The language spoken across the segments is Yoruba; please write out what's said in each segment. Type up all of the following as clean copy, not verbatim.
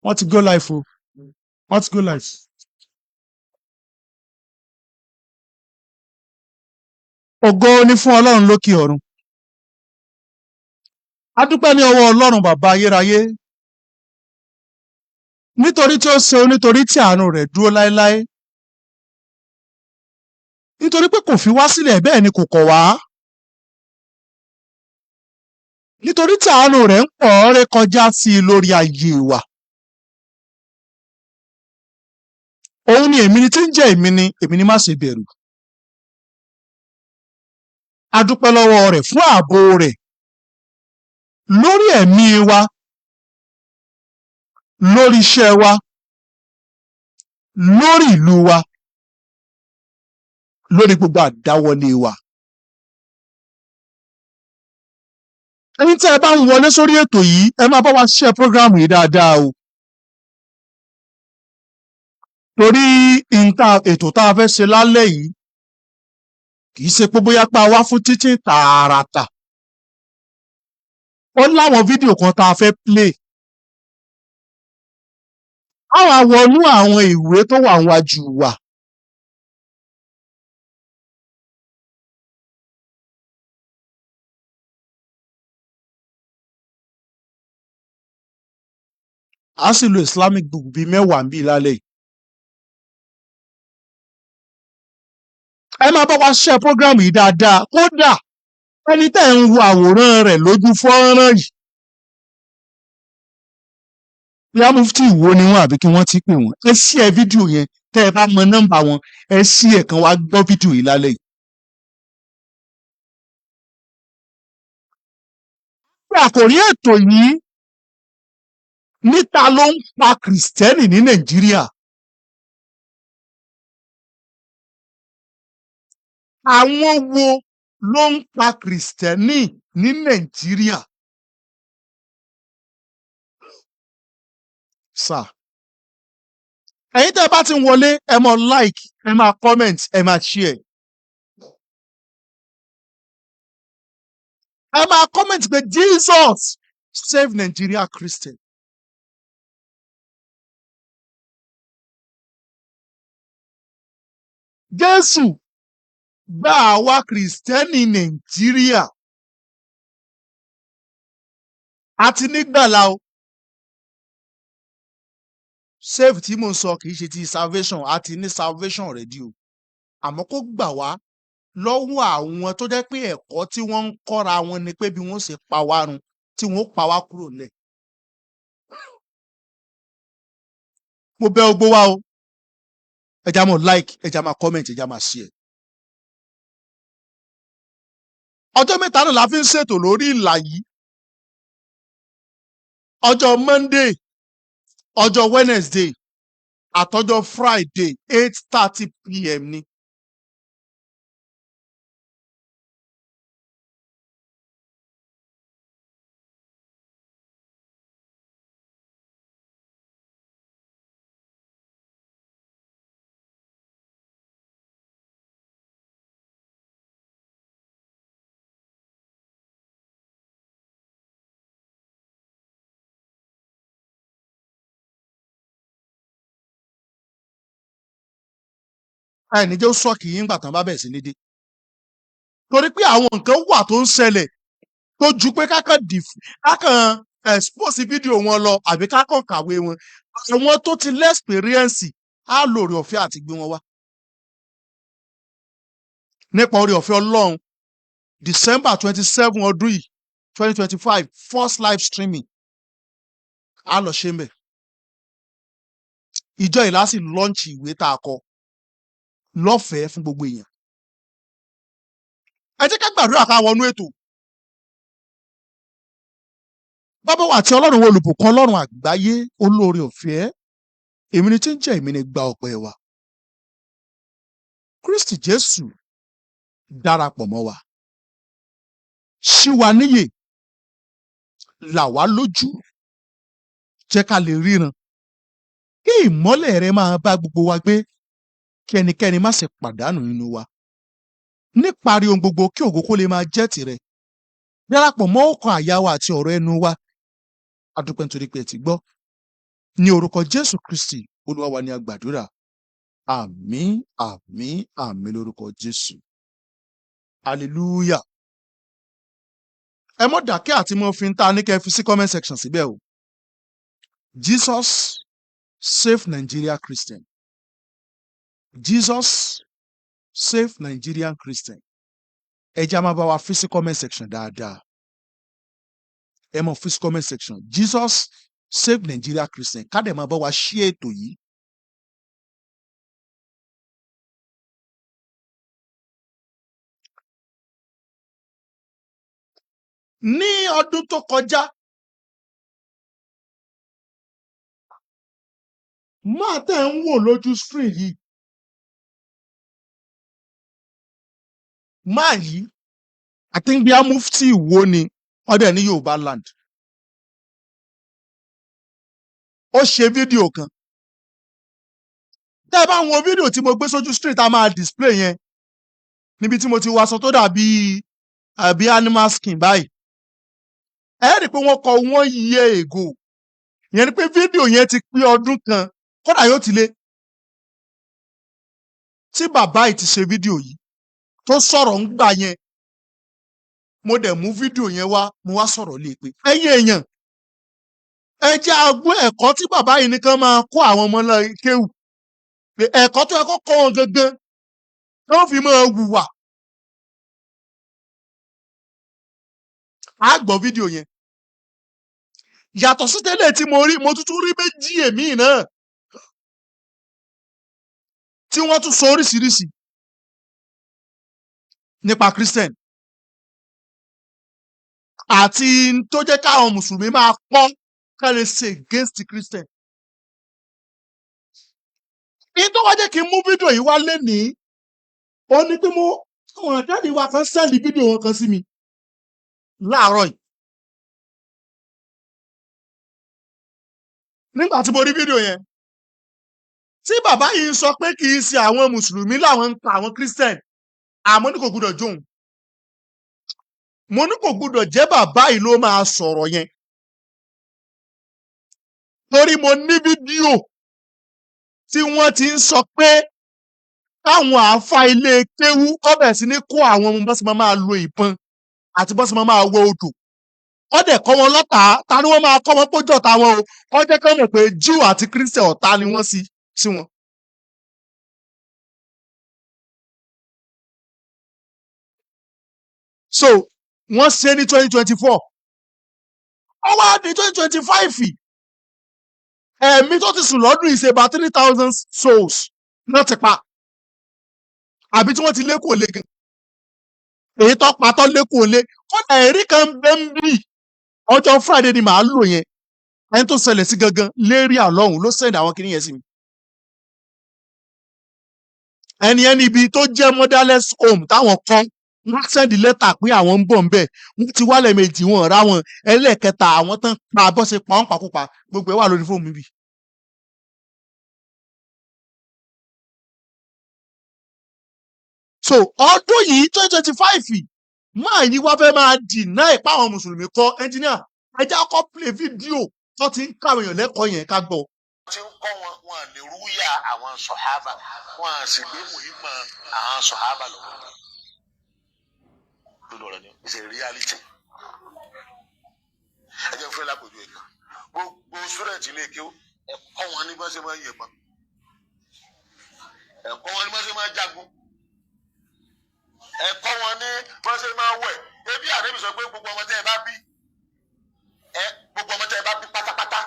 Wọ́n ti go live o, wọ́n ti go live. Ògo ni fún Ọlọ́run lókè ọ̀run. A dúpẹ́ ní ọwọ́ Ọlọ́run bàbá ayérayé nítorí tí ó ṣe, nítorí tí àánú rẹ̀ dúró láéláé, nítorí pé kò fi wá sílẹ̀, bẹ́ẹ̀ ni kò kọ̀ wá, nítorí tí àánú rẹ̀ ń pọ̀ rékọjá sí i lórí ayé wa. Òun ni èmi ni tí ń jẹ́ èmi ni, èmi ni má ṣe bẹ̀rù. A dúpẹ́ lọ́wọ́ rẹ̀ fún ààbò rẹ̀ lórí ẹ̀mí wa, lórí iṣẹ́ wa, lórí ìlú wa, lórí gbogbo àdáwọlé wa. Ẹ̀yin tí ẹ bá ń wọlé sórí ètò yìí, ẹ máa bá wa share program yìí dáadáa o, torí ìta ètò tá a fẹ́ ṣe lálẹ́ yìí kì í ṣe pé bóyá pa wá fún títí tààràtà. Ó láwọn fídíò kan tá a fẹ́ play, á wá wọnú àwọn ìwé tó wà níwájú wa. A sì lo Islamic book bíi 10 ń bí lálẹ́ yìí. Ẹ máa bá wa share program yìí dáadáa. Kódà ẹni tẹ́ ń wo àwòrán rẹ̀ lójú fọ́nrán yìí, bóyá mufti Ìwó ni wọ́n àbí kí wọ́n ti pè wọ́n, ẹ share fídíò yẹn. Tẹ́ ẹ bá mọ nọ́mbà wọn, ẹ share kan wá gbọ́ fídíò yìí lálẹ́ yìí. Pé àkòrí ètò yìí níta ló ń pa Kìrìsìtẹ́nì ní Nàìjíríà. Àwọn wo ló ń pa Kìrìsìtẹ́nì ní Nàìjíríà? Sà. Ẹ̀yin tẹ́ ẹ bá ti ń wọlé, ẹ máa like, ẹ máa comment, ẹ máa share. Ẹ máa comment pé "Jesus save Nigeria Christian." Jésù gba àwa Kìrìsìtẹ́nì Nàìjíríà. A ti nígbàlà o. Save tí mò ń sọ kì í ṣe ti salvation, a ti ní salvation already o. Àmọ́ kó gbà wá lọ́wọ́ àwọn tó jẹ́ pé ẹ̀kọ́ tí wọ́n ń kọ́ra wọn ni pé bí wọ́n ṣe pa wá run, tí wọ́n ó pa wá kúrò nílẹ̀. Mo bẹ̀ gbogbo wa o. Ẹ já máa like, ẹ já máa comment, ẹ já máa share. Ọjọ́ 3 náà la fi ń ṣètò lórí ìlà yìí. Ọjọ́ Monday, ọjọ́ Wednesday, àtọjọ́ Friday, 8:30 p.m. ni. Ẹni jẹ́ ó sọ́ọ̀kì yín gbà tán bá bẹ̀rẹ̀ sí ní dé. Torí pé àwọn nǹkan wà tó ń ṣẹlẹ̀ tó ju pé kákan expose fídíò wọn lọ àbí kákan kàwé wọn. Àwọn tó ti l'experience á lo oore ọ̀fẹ́ àti gbé wọn wá. Nípa oore ọ̀fẹ́ Ọlọ́run, December 27 ọdún yìí, 2025, first live streaming á lọ ṣe ń bẹ̀. Ìjọ yìí lá sì launch ìwé tá a kọ lọ́fẹ̀ẹ́ fún gbogbo èèyàn. Ẹ jẹ́ ká gbàdúrà ká wọnú ètò. Bàbá wa àti Ọlọ́run wo, olùbùkún Ọlọ́run àgbáyé, olóore ọ̀fẹ́, èmi ni tí ń jẹ́ èmi ni, gba ọpẹ́ wa. Kristi Jésù darapọ̀ mọ́ wa. Ṣí wa níyè, là wá lójú, jẹ́ ká lè ríran. Kí ìmọ́lẹ̀ rẹ máa bá gbogbo wa gbé, kí ẹnikẹ́ni má ṣe pàdánù nínú wa. Níparí ohun gbogbo, kí ògo kó lè máa jẹ́ tìrẹ. Darapọ̀ mọ́ ọkàn àyà wa àti ọ̀rọ̀ ẹnu wa. A dúpẹ́ nítorí pé ẹ ti gbọ́. Ní orúkọ Jésù Kristi Olúwa wa ni a gbàdúrà. Àmín, àmín, àmín lórúkọ Jésù. Hallelujah. Ẹ mọ́ dákẹ́ àti mọ́ fi ń ta ní kẹ́ fi sí comment section síbẹ̀ o. Jesus save Nigeria Christian. Jesus save Nigerian Christian. Ẹ jẹ́ á máa bá wa fi sí comment section dáadáa. Ẹ mọ̀ fi sí comment section. Jesus save Nigeria Christian. Ká dẹ̀ máa bá wa ṣí ètò yìí. Ní ọdún tó kọjá, máa tẹ̀ ń wò lójú screen yìí, máa yìí, I think bí a mufti Ìwó ni, wọ́n dẹ̀ ní Yorùbá land. Ó ṣe fídíò kan. Tẹ́ ẹ bá ń wo fídíò tí mo gbé sójú screen tá a máa display yẹn, níbi tí mo ti wọ aṣọ tó dàbí àbí animal skin báyìí, ẹ rí i pé wọ́n kọ 1 year ago. Ìyẹn ni pé fídíò yẹn ti pé ọdún kan, kódà yóò ti lé tí bàbá yìí ti ṣe fídíò yìí tó sọ̀rọ̀ ń gbà yẹn. Mo dẹ̀ mú fídíò yẹn wá, mo wá sọ̀rọ̀ lé pé ẹ̀yin èèyàn, ẹ jẹ́ agbó ẹ̀kọ́ tí bàbá yìí nìkan máa kó àwọn ọmọ náà kéwù, pé ẹ̀kọ́ tó yẹ kó kọ́ wọn gangan tó fi máa hùwà. Á gbọ́ fídíò yẹn. Yàtọ̀ sí tẹ́lẹ̀ tí mo rí, mo tún rí méjì èmi náà tí wọ́n tún sọ oríṣiríṣi nípa Christian àti tó jẹ́ káwọn mùsùlùmí máa pọ́n ká lè ṣe against Christian. Ní tó wá jẹ́ kí n mú fídíò yìí wá lénìí, ó ní pé mo àwọn àjáde wa kan send fídíò wọn kan sí mi láàárọ̀ yìí. Nígbà tí mo rí fídíò yẹn, tí bàbá yìí ń sọ pé kì í ṣe àwọn mùsùlùmí làwọn ń pa àwọn Christian, àmọ́ ní kò gbúdọ̀ jóun. Mo ní kò gbúdọ̀ jẹ́ bàbá yìí ló máa sọ̀rọ̀ yẹn. Torí mo ní fídíò tí wọ́n ti ń sọ pé káwọn àáfàá ilé kéwú kọ́ bẹ̀rẹ̀ sí ní kó àwọn ọmọ bọ́sẹ̀ máa lo ìbọn àti bọ́sẹ̀ máa wọ odò. Wọ́n dẹ̀ kọ́ wọn lọ́tàá, ta ni wọ́n máa kọ́ wọn pójọ́ ta wọn o? Wọ́n jẹ́ kí wọ́n mọ̀ pé Jew àti Christian ọ̀tá ni wọ́n sí wọn. So wọ́n ṣe ní 2024. Ó wá di 2025. Ẹ̀mí tó ti sùn lọ́dún yìí ṣe about 3,000 souls náà ti pa. Àbí tí wọ́n ti lé kúrò lé gan. Èyí tó pa tó lé kúrò lé. Kódà ẹ̀rí kan bẹ́ ń bì. Ọjọ́ Friday ni màá lò yẹn. Ẹni tó ṣẹlẹ̀ sí gangan lérí àlọ́hùn ló send àwọn kinní yẹn sí mi. Ẹni ẹni ibi tó jẹ́ motherless home táwọn kọ́, wọ́n send lẹ́tà pé àwọn ń bọ̀ ń bẹ̀. Wọ́n ti wálẹ̀ méjì wọn rá wọn. Ẹlẹ́ẹ̀kẹta àwọn tán pa bọ́ ṣe pa wọ́n pakúpa. Gbogbo ẹ̀ wà lórí fóònù mi bì. So ọdún yìí 2025 máa yí wá fẹ́ máa deny pa àwọn mùsùlùmí kọ́. Engineer, ẹ jẹ́ kó play fídíò tó ti ń kàwé èèyàn lẹ́kọ̀ọ́ yẹn ká gbọ́. Tí ń kọ́ wọn, wọn lè rúyà àwọn sọ̀hábà, wọn à sì gbé mùhímọ̀ àwọn sọ̀hábà lọ́wọ́. Lórí ọ̀rọ̀ ni, it's a reality. Ẹ jẹ́ fún ẹ lápòjú ẹ̀ kan. Gbogbo student ilé kéwú, ẹ̀kọ́ wọn ní bá ṣe máa ń yìnbọn. Ẹ̀kọ́ wọn ní bá ṣe máa ń jagun. Ẹ̀kọ́ wọn ní bá ṣe máa ń wẹ̀. Ebi àdébì sọ pé gbogbo ọmọ tẹ́ ẹ bá bí, ẹ gbogbo ọmọ tẹ́ ẹ bá bí pátápátá,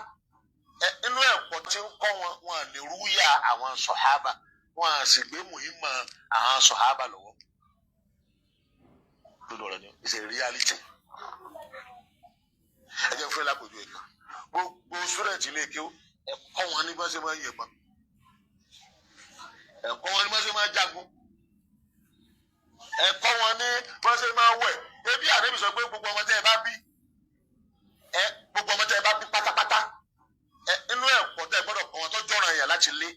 ẹ inú ẹ̀kọ́ tí ń kọ́ wọn, wọn lè rúyà àwọn sọ̀hábà, wọn à sì gbé mùhímọ̀ àwọn sọ̀hábà lọ́wọ́. Lórí ọ̀rọ̀ ni, it's a reality. Ẹ jẹ́ fún ẹ lápòjú ẹ̀ kan. Gbogbo student ilé kéwú, ẹ̀kọ́ wọn ní bá ṣe máa ń yìnbọn. Ẹ̀kọ́ wọn ní bá ṣe máa ń jagun. Ẹ̀kọ́ wọn ní bá ṣe máa ń wẹ̀. Ebi àdébì sọ pé gbogbo ọmọ tẹ́ ẹ bá bí, ẹ gbogbo ọmọ tẹ́ ẹ bá bí pátápátá, ẹ inú ẹ̀kọ́ tẹ́ ẹ gbọ́dọ̀ kọ́ wọn tó jọ̀ràn yẹn láti lé,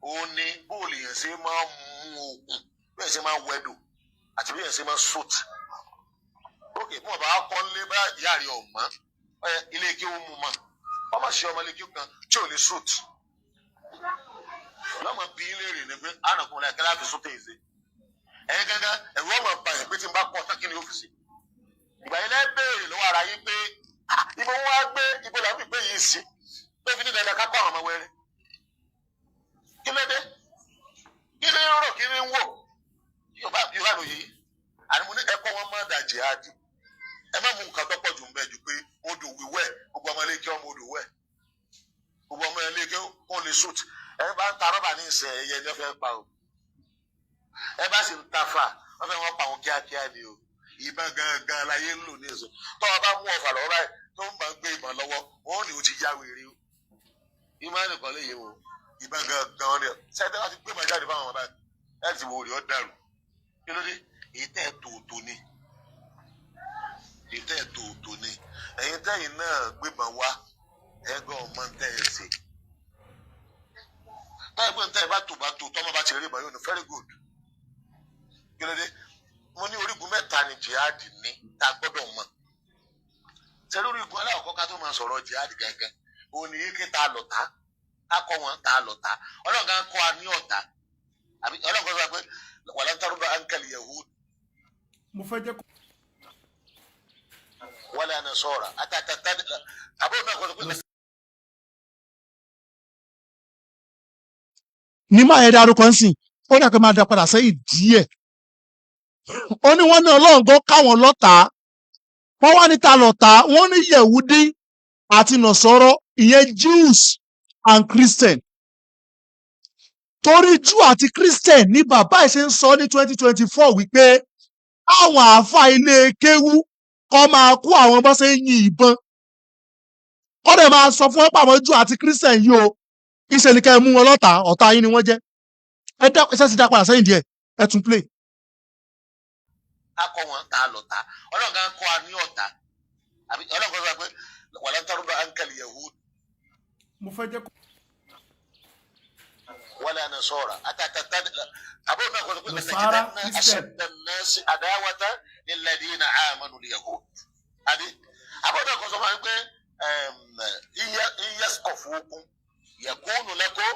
òun ni bóòlù yẹn ṣe máa ń mú okùn, bí yẹn ṣe máa ń wẹ̀dò àti bí yẹn ṣe máa ń sòtì. Ókè, bí wọn bá kọ́ lé bá ìyá rẹ̀ ọ̀mọ́, ilé kí ó mú mọ́. Ọmọ ṣe ọmọ lẹ́kí kan tí ò lè suit. Lọ́mọ bí ilé rè ni pé ànàkùnrin àkẹ́lẹ́ àfi sún tèèzé. Ẹ̀yin gángan ẹ̀rù ọmọ bàyẹ̀ pé tí n bá pọ̀ tán kí ni ó fi ṣe. Ìgbà yẹn lẹ́ béèrè lọ́wọ́ ara yín pé ibo wọn á gbé ibo làwọn ìgbé yìí sí tó fi ní dandan ká kọ́ àwọn ọmọ wẹ́rẹ́. Kí ló dé? Kí ni ń rò kí ni ń wò? Yorùbá Yorùbá ló yìí. Àní mo ní ẹ̀kọ́ wọn má da jihadi. Ẹ má mú nǹkan tó pọ̀ jù ń bẹ̀ jù pé odò wíwẹ̀ gbogbo ọmọ ilé kí ọmọ odò wẹ̀. Gbogbo ọmọ ilé kí ó lè sùt. Ẹ bá ń ta rọ́bà ní ìsẹ̀ ẹyẹ ni wọ́n fẹ́ pa o. Ẹ bá sì ń ta fà wọ́n fẹ́ wọ́n pa òun kíákíá ni o. Ìbọn gangan láyé ń lò ní ìsìn. Tọ́ ọ bá mú ọfà lọ́wọ́ báyìí tó ń bá ń gbé ìbọn lọ́wọ́, ó ní o ti ya wèrè o. Ìmọ̀ nìkan lè yé o. Ìbọn gangan ni ọ. Sẹ́ńtẹ́ wá ti gbé ìbọn jáde fáwọn ọmọ báyìí. Ẹ ti wo òrì ọ́ dàrú. Kí ló dé? Èyí tẹ́ ẹ tòótò ni. Èyí tẹ́ ẹ tòótò ni. Ẹ̀yin tẹ́yìn náà gbébọn wá, ẹ gan ọmọ ń tẹ́ ẹ ṣe. Táyà pé ń tẹ́ ẹ bá tò bá tò tọ́mọ bá ti rí ìbọn yóò ní very good. Kí ló dé? Mo ní orígun mẹ́ta ni jihad ní tá a gbọ́dọ̀ mọ̀. Ṣé lórí igun aláwọ̀kọ́ ká tó máa sọ̀rọ̀ jihad gangan? Òun ni yíké tá a lọ tá. Ká kọ́ wọn tá a lọ tá. Ọlọ́run kan kọ́ wa ní ọ̀tá. Àbí Ọlọ́run kan sọ pé walan tarda ankal yahud Mo fẹ́ jẹ́ kó wala nasara. Àtàtàtà àbúrò náà kọ́ sọ pé Ní máa yẹ dárúkọ ń sìn, ó dà pé máa dá padà sẹ́yìn díẹ̀. Ó ní wọ́n ní Ọlọ́run gan káwọn lọ́tàá. Wọ́n wá ní ta lọ̀tá, wọ́n ní Yẹ̀wúdí àti Nàsọ́rọ́, ìyẹn Jews and Christian. Torí Jew àti Christian ní bàbá ẹ̀ ṣe ń sọ ní 2024 wípé àwọn àáfàá ilé kéwú kọ́ máa kó àwọn bó ṣe ń yin ìbọn. Kọ́ dẹ̀ máa sọ fún wọn pé àwọn Jew àti Christian yìí o, ìṣe ni kẹ́ ẹ mú wọn lọ́tàá, ọ̀tá yín ni wọ́n jẹ́. Ẹ dá iṣẹ́ ti dá padà sẹ́yìn díẹ̀, ẹ tún play. Ká kọ́ wọn tá a lọ tá. Ọlọ́run kan kọ́ wa ní ọ̀tá. Àbí Ọlọ́run kan sọ pé walan tarda ankal yahud Mo fẹ́ jẹ́ kó wala nasara. Àtàtàtà àbúrò náà kọ́ sọ pé Nasara, latajidanna Christian. ashadda an-nasi adawatan lilladhina amanu al-yahud. Àbí àbúrò náà kọ́ sọ fún wa pé in yaskafukum yakunu lakum.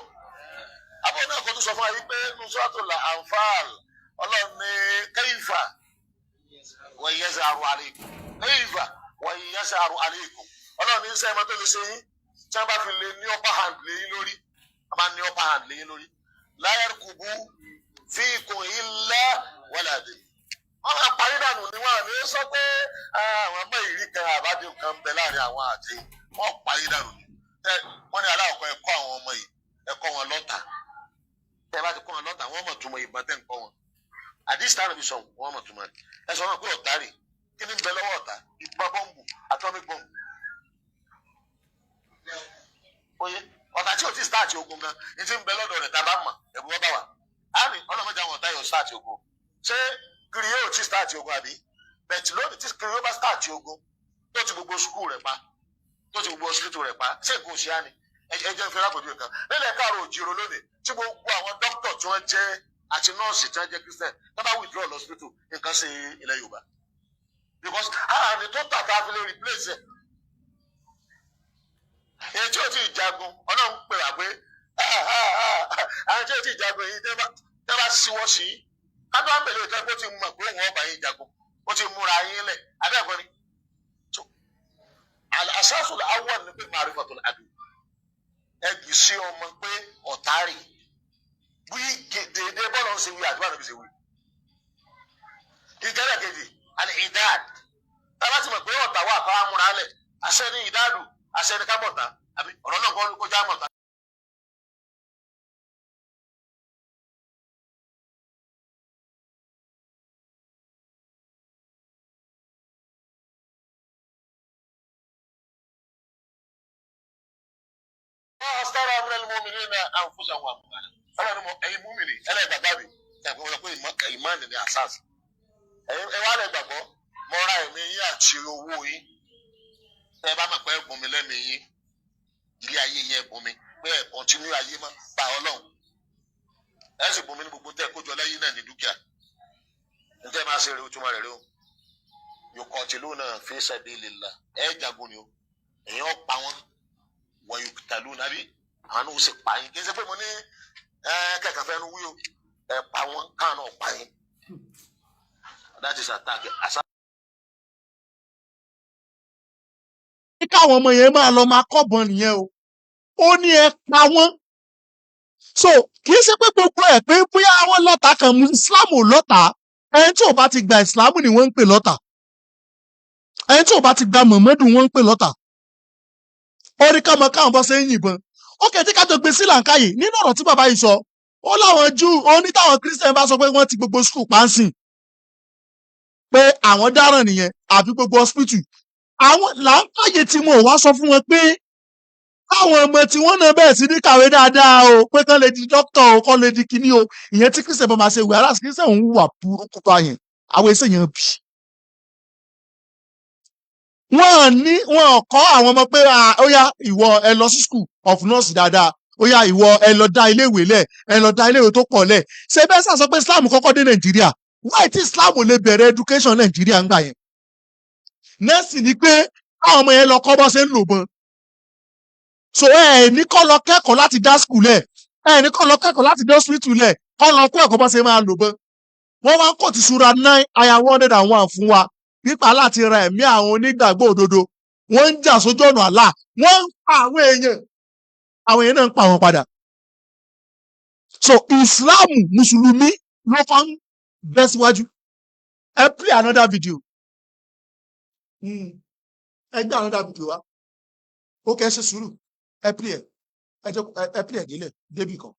Àbúrò náà kọ́ tó sọ fún wa pé nusratul anfal Ọlọ́run ní kayfa wa yazharu alaykum kayfa wa yazharu alaykum. Ọlọ́run ní sẹ́yìn máa tó lè ṣe yín tí wọ́n bá fi lè ní upper hand lé yín lórí, wọ́n bá ní upper hand lé yín lórí, la yarkubu fikum illa wala dhimma. Wọ́n máa parí dànù ni wọ́n àní sọ pé àwọn ọmọ ìrí kan àbádé kan ń bẹ láàrin àwọn àti wọ́n parí dànù ni. Wọ́n ní aláwọ̀kọ́ ẹ kọ́ àwọn ọmọ yìí, ẹ kọ́ wọn lọ́tà. Tẹ́ bá ti kọ́ wọn lọ́tà, wọ́n mọ̀ túmọ̀ ìbọn tẹ́ ń kọ́ wọn. Àdìsí táwọn ibi sọ wọ́n mọ̀ túmọ̀ rẹ̀. Ẹ sọ wọn pé ọ̀tá rè kí ni ń bẹ lọ́wọ́ ọ̀tá? Ìbọn bọ́ǹbù, atomic bomb. Oye ọ̀tá tí ò ti start ogun gan ní ti ń bẹ lọ́dọ̀ rẹ̀ tá a bá mọ̀ ẹ̀rù ọba wa. Àmì ọlọ́mọdé àwọn ọ̀tá yóò start ogun. Ṣé kiri yóò ti start ogun àbí? Bẹ̀tì lónìí tí kiri yóò bá start ogun tó ti gbogbo school rẹ̀ pa, tó ti gbogbo hospital rẹ̀ pa, ṣé nǹkan oṣù yá ni? Ẹ jẹ́ n fi lápòjú kan. Nílẹ̀ káàró òjìrò lónìí tí gbogbo àwọn dókítà tí wọ́n jẹ́ àti nọ́ọ̀sì tí wọ́n jẹ́ Christian tó bá withdraw lọ hospital, nǹkan ṣe ilẹ̀ Yorùbá. Because àmì tó tà tá a fi lè replace ẹ̀. Èyí tí ò tí ì jagun, Ọlọ́run pè wá pé àwọn tí ò tí ì jagun èyí tẹ́ bá síwọ́ sí i. Kátó wá pèlè ìtọ́ pé ó ti mọ̀ pé òun ọba yín jagun, ó ti múra yín lẹ̀, abẹ́ẹ̀kọ́ ni. So, al-asasul awwal ni pé ma'rifatul adu. Ẹ gbì sí ọmọ pé ọ̀tá rè. Wí déédéé bọ́ọ̀lù ń ṣe wí àdúrà ló fi ṣe wí. Ìkẹlẹ̀ kejì, al-idad. Tá a bá ti mọ̀ pé ọ̀tá wà ká múra lẹ̀, àṣẹ ní ìdádù, àṣẹ ní ká mọ̀tá, àbí ọ̀rọ̀ náà kọ́ kó já mọ̀tá. Ashtara minal mu'minina anfusahum wa amwalahum. Ọlọ́run mọ ẹ̀yin múmìnì ẹlẹ́gbàgbà mi, ẹ̀kọ́ wọn pé ìmánì ni asas. Ẹ̀yin ẹ wá lẹ gbàgbọ́, mo ra ẹ̀mí yín àti owó yín. Tẹ́ ẹ bá mọ̀ pé ẹ̀bùn mi lẹ́mìí yín, ilé ayé yín ẹ̀bùn mi, pé ẹ̀ kọ́ntínú ayé mọ́ bá Ọlọ́run. Ẹ sì bùn mi ní gbogbo tẹ́ ẹ kójọ lẹ́yìn náà ní dúkìá. Ǹjẹ́ ẹ máa ṣe eré ojúmọ́ rẹ̀ rí o? Yuqatiluna fi sabilillah. Ẹ jagun ni o. Èèyàn pa wọ́n. Àbí àwọn náà ó sì pa yín. Kì í ṣe pé mo ní kẹ̀kẹ́ fẹ́ nu wí o, ẹ pa wọn káwọn náà pa yín. That is attack. Asa Ní káwọn ọmọ yẹn máa lọ máa kọ́bọ̀n nìyẹn o. Ó ní ẹ pa wọ́n. So kì í ṣe pé gbogbo ẹ̀ pé bóyá àwọn lọ́tà kan. Islam ò lọ́tà. Ẹni tí ò bá ti gba Islam ni wọ́n ń pè lọ́tà. Ẹni tí ò bá ti gba Muhammadu, wọ́n ń pè lọ́tà. Ó ní káwọn káwọn bọ́ ṣe ń yìnbọn. Ó kẹ́ tí ká tó gbé sí làǹkàyè nínú ọ̀rọ̀ tí bàbá yìí sọ, ó láwọn Júù, ó ní táwọn Christian bá sọ pé wọ́n ti gbogbo school pánsìn, pé àwọn dáràn nìyẹn, àbí gbogbo hospital. Àwọn làǹkàyè tí mo wá sọ fún wọn pé káwọn ọmọ tí wọ́n náà bẹ̀rẹ̀ sí ní kàwé dáadáa o, pé kán lè di dókítà o, kán lè di kíní o. Ìyẹn tí Christian bá máa ṣe wíwá, Christian ń hùwà burúkú báyẹn, àwọn ẹsẹ̀ yẹn bì. Wọ́n ní wọn kọ́ àwọn ọmọ pé, ah, ó yá, ìwọ ẹ lọ sí school of nurse dáadáa, ó yá, ìwọ ẹ lọ dá iléèwé lẹ̀, ẹ lọ dá iléèwé tó pọ̀ lẹ̀. Ṣé bẹ́ẹ̀ sà sọ pé Islam kọ́kọ́ dé Nàìjíríà? Why tí Islam ò lè bẹ̀rẹ̀ education Nàìjíríà ń gbà yẹn? Nẹ́ẹ̀sì ni pé káwọn ọmọ yẹn lọ kọ́ bọ́ ṣe ń lò bọ́n. So ẹ ní kọ́ lọ kẹ́kọ̀ọ́ láti dá school lẹ̀, ẹ ní kọ́ lọ kẹ́kọ̀ọ́ láti dá hospital lẹ̀, kọ́ lọ kọ́ ẹ̀kọ́ bọ́ ṣe máa lò bọ́n. Wọ́n wá ń kò ti Sura 9 aya 101 fún wa nípa láti ra ẹ̀mí àwọn onígbàgbọ́ òdodo. Wọ́n ń jà sójú ọ̀nà Allah, wọ́n ń pa àwọn èèyàn, àwọn èèyàn náà ń pa wọn padà. So Islam, Mùsùlùmí ló fà ń bẹ́ síwájú. Ẹ play another video. Ẹ gbé another video wa. Ó kẹ́ ṣe sùúrù, ẹ play ẹ, ẹ jẹ́ ẹ play ẹ délẹ̀ débì kan.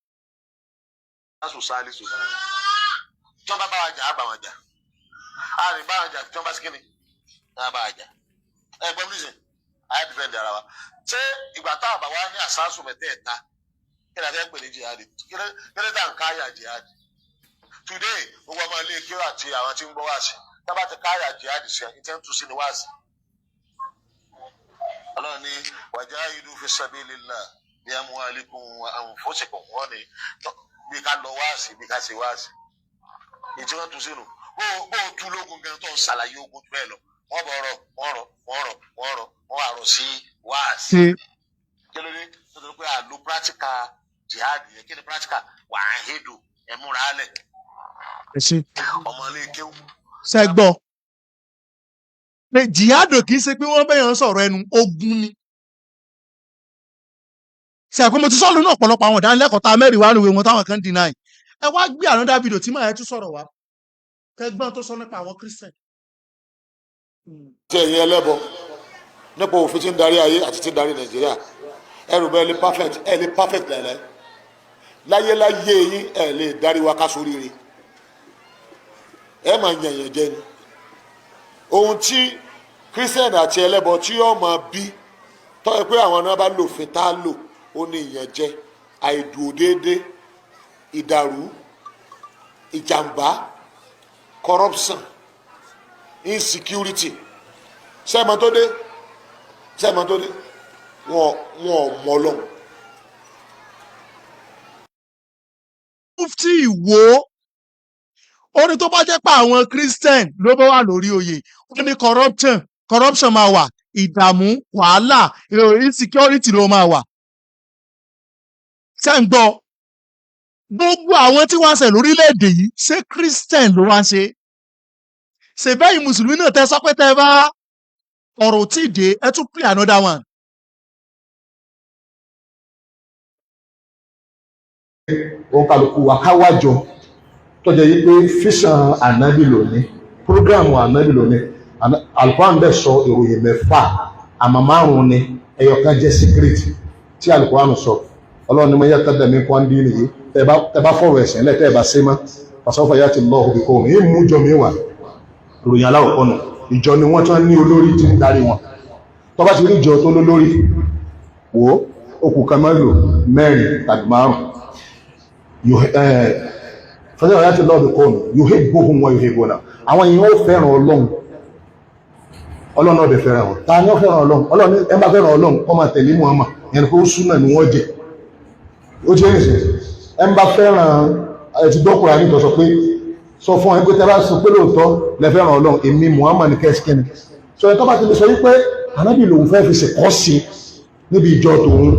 Sùn sáálí sùn tí wọ́n bá bá wa jà, á bá wọn jà. Á ní bá wọn jà. Tí wọ́n bá sí kíni, á bá wa jà. Ẹ gbọ́n mi sìn, á defend ara wa. Ṣé ìgbà tá a bá wa ní àṣàṣù mẹ́tẹ̀ẹ̀ta, kí ni a fẹ́ pè ní jihad? Kí ló dé à ń káyà jihad today? Gbogbo ọmọ ilé kí àti àwọn tí ń gbọ́ wá sí, tá a bá ti káyà jihad sí ẹ, ìtẹ́ ń tu sí ni wá sí. Ọlọ́run ní wajahidu fi sabilillah bi amwalikum wa anfusikum. Wọ́n ní bí ká lọ wáàsí, bí ká ṣe wáàsí, ìtí wọ́n tu sínú. Bó o tú lógun gan tó ń ṣàlàyé ogun tó bẹ́ẹ̀ lọ, wọ́n bọ̀ ọ̀rọ̀, wọ́n rọ̀, wọ́n rọ̀, wọ́n rọ̀, wọ́n wà rọ̀ sí wáàsí. Ṣe Kí ló dé? Nítorí pé àlò practical jihad yẹn. Kí ni practical? Wà á hédò ẹ̀ múra lẹ̀. Ẹ ṣe. Ọmọ ilé kéwú. Ṣe gbọ́ pé jihad kì í ṣe pé wọ́n bẹ̀yàn sọ̀rọ̀ ẹnu ogun ni. Ṣe àpé mo ti sọ̀rọ̀ náà, ọ̀pọ̀lọpọ̀ àwọn ìdánilẹ́kọ̀ọ́ tá a mẹ́rin wá níwèé wọn táwọn kan deny. Ẹ wá gbé another video tí màá yẹn tún sọ̀rọ̀ wá, kẹgbọ́n tó sọ nípa àwọn Christian. Tí ẹ̀yin ẹlẹ́bọ nípa òfin tí ń darí ayé àti tí ń darí Nàìjíríà, ẹrù bẹ́ẹ̀ lè perfect, ẹ lè perfect láìláì láyéláyé yín. Ẹ lè darí wa ká sóríire, ẹ máa yànyàn jẹ ni. Ohun tí Christian àti ẹlẹ́bọ tí yóò máa bí tọ́ ẹ pé àwọn náà bá lòfin tá a lò, ó ní ìyànjẹ, àìdúró déédéé, ìdàrú, ìjàmbá, corruption, insecurity. Sẹ́ẹ̀mọ́ tó dé? Sẹ́ẹ̀mọ́ tó dé? Wọn ò mọ Ọlọ́run. Mufti Ìwó, ó ní tó bá jẹ́ pé àwọn Christian ló bá wà lórí oyè, ó ní corruption máa wà, ìdààmú, wàhálà, insecurity ló máa wà. Ṣé ń gbọ́? Gbogbo àwọn tí wọ́n ń ṣe lórílẹ̀‐èdè yìí, ṣé Christian ló wá ń ṣe? Ṣe bẹ́ẹ̀ Mùsùlùmí náà tẹ́ sọ pé tẹ́ bá ọ̀rọ̀ tí ì dé. Ẹ tún play another one. Òun kálukú wa ká wájọ tó jẹ́ yí pé fíṣàn ànábì lónìí, program ànábì lónìí. Alukuran bẹ̀ sọ ìròyìn mẹ́fà, àmọ́ márùn-ún ni, ẹyọ kan jẹ́ secret tí Alukuran sọ. Ọlọ́run ní mo yẹ tẹ́lẹ̀ mi kọ́ ń dín nìyí. Tẹ́ bá fọ̀rọ̀ ẹ̀sìn lẹ̀, tẹ́ bá ṣe mọ́, fasawfa ya'ti Allahu bi qawmin, yìí mú jọ mi wà. Ìròyìn aláwọ̀ kọ́nù, ìjọ ni wọ́n tán ní olórí tí ń darí wọn. Tó bá ti rí ìjọ tó lólórí, wò ó, okùn kan mẹ́lò mẹ́rin tàbí márùn. Fasawfa ya'ti Allahu bi qawmin yuhibbuhum wa yuhibbuna. Àwọn èèyàn ó fẹ́ràn Ọlọ́run, Ọlọ́run náà dẹ̀ fẹ́ràn wọn. Ta ni ó fẹ́ràn Ọlọ́run? Ọlọ́run ní ẹ bá fẹ́ràn Ọlọ́run, kó máa tẹ̀lé Muhammad. Yẹn pé ó súnà ni wọ́n jẹ. Ó jẹ́ nìsín, ẹ ń bá fẹ́ràn ẹ ti dọ́kùnrin àní ìtọ́sọ pé sọ fún ẹ pé tẹ́ bá sọ pé lóòótọ́ lẹ fẹ́ràn Ọlọ́run, èmi Muhammad ní kẹ́sìkẹ́ni sọ. Ẹ tó bá ti lè sọ wípé ànábì lòun fẹ́ fi ṣèkọ́ sí níbi ìjọ tòun.